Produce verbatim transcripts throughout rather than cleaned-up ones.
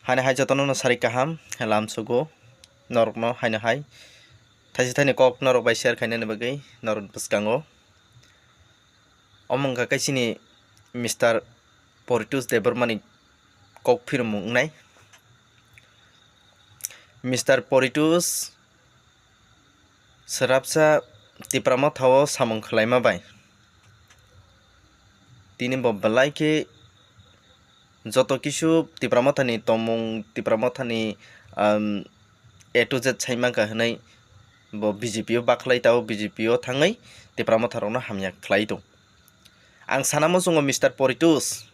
Haino hai jotono no sari kaham lamsugo norokno, haino hai thaisa thaini kok norok bai share khainani bagwi norok bwskango. Omo wngkha khe chini Mister Poritus Debbarmani kok phirmung wngnai. Mister Poritus swrapsa Tipra Motha o samung khwlaima bai tini bo belai khe joto kisu Tipra Mothani tongmung, Tipra Mothani, um, A to Z sai mankha hwnwi bo B J P o bakhlai tao, B J P o thangwi Tipra Motha rokno hamya khlai tong. Ang sana muchungo Mister Poritus,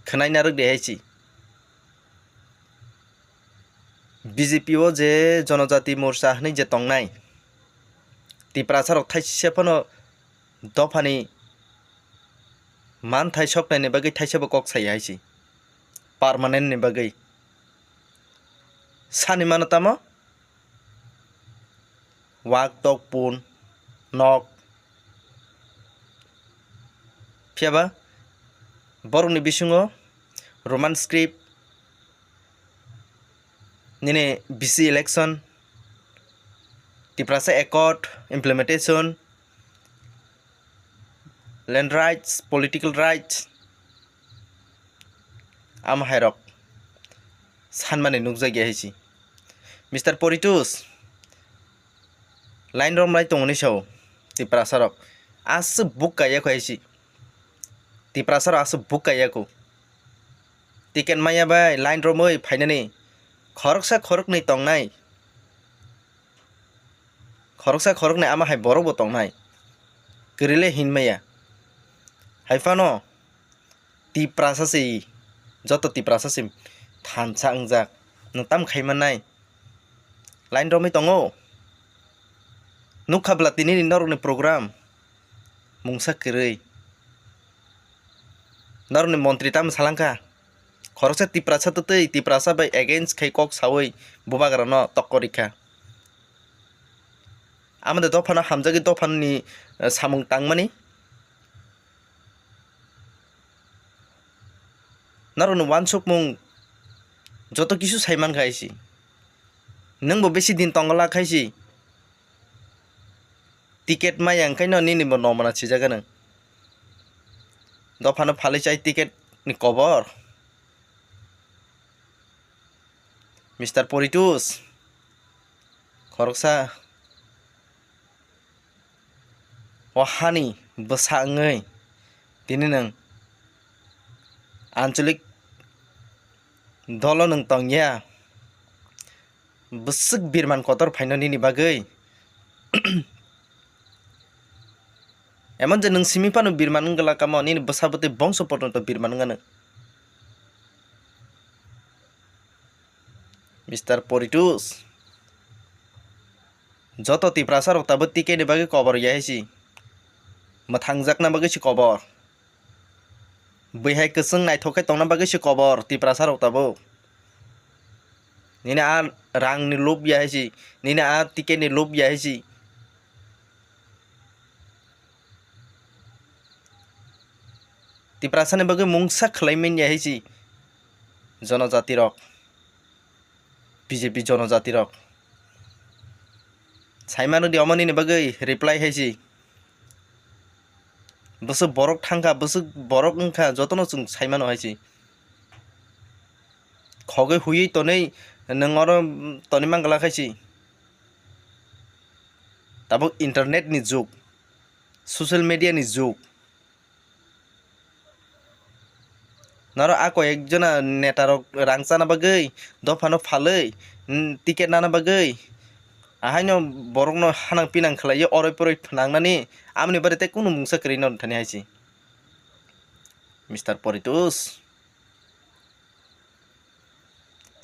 khwnai narwk de hai si. B J P o je Jonojati Morcha hwnwi je tongnai, Tiprasa rok thaisa phano dophani manthai soknaini bagwi thaisabo kok sai hai si, permanent ni bagwi. Sani mano tamo? Wak tok pun nok. Phiyaba borokni bisingo Roman script, nini B C election, Tiprasa Accord implementation, land rights, political rights, amo hai rok sanmani nukjakya hai si. Mister Poritus, line romlai tongo ni sao, Tiprasa rok aswk buk kaiya kho hai si. Tiprasa rok aswk buk kaiya kho. Ticket maya bai line romwi phainani khoroksa khoroknwi tongnai. Khoroksa khoroknwi ama hai borok bo tongnai. Kwrwi le hin maya. Hai phano Tiprasa se, joto Tiprasa se thansa wngjak. Nwng tam khai mannai. Line romwi tongo. Nukha bwla tini ni norokni program. Mungsa kwrwi. Norokni montri tamo salangkha? Khoroksa Tiprasa twtwi Tiprasa bai against khai kok sawi bubagrano tokko rikha. Amoni dophano hamjagwi dophani, eh, samung tangmani. Norokni uansukmung joto kisu sai mankha hai si. Nwng bo besi din tongla khai si. Ticket maya wngkhaino nini bo nomana sijak anw. Dophano phalwi chai ticket ni kobor. Mister Poritus, khoroksa o hani bwsa wngwi tini nwng anchalik dolo nwng tongya. Bwswk birman kotor phaino nini bagwi. Emon je nwng simi phano birman wngla kamo, nini bwsa bwtwi bongso porjonto birman wngano. Mister Poritus, joto Tiprasa rok tabuk ticket ni bagwi kobor ya hai si. Mwthangjakna bagwi si kobor. Bwihai kwchwng naithok khe tongna bagwi se kobor Tiprasa rok tabuk. Nini a rang ni lob ya hai si, nini a ticket ni lob ya hai si. Tiprasa ni bagwi mungsa khwlai manya hai si jonojati rok. B J P jonojati rok. Saimano di omo nini bagwi reply hai si. Bwswk borok thangkha, bwswk borok wngkha, jotono chwng saimano hai si. Khogwi huiwi tonwi nwng oro toni mangla khai si. Tabuk internet ni jug, social media ni jug. Norok a koi ek jona neta rok rang chana bagwi, dophano phalwi, mm, ticket nana bagwi, ahaino borokno hanang pinang khlaiwi oroi poroi phnangnani, amoni bare tei kunu mungsa kwrwi no thani hai si. Mister Poritus.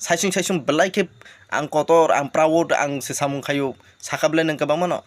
Saisung saisung belai khe ang kotor, ang proud, ang se samung khaio, sakha belai nwng kwbangma no.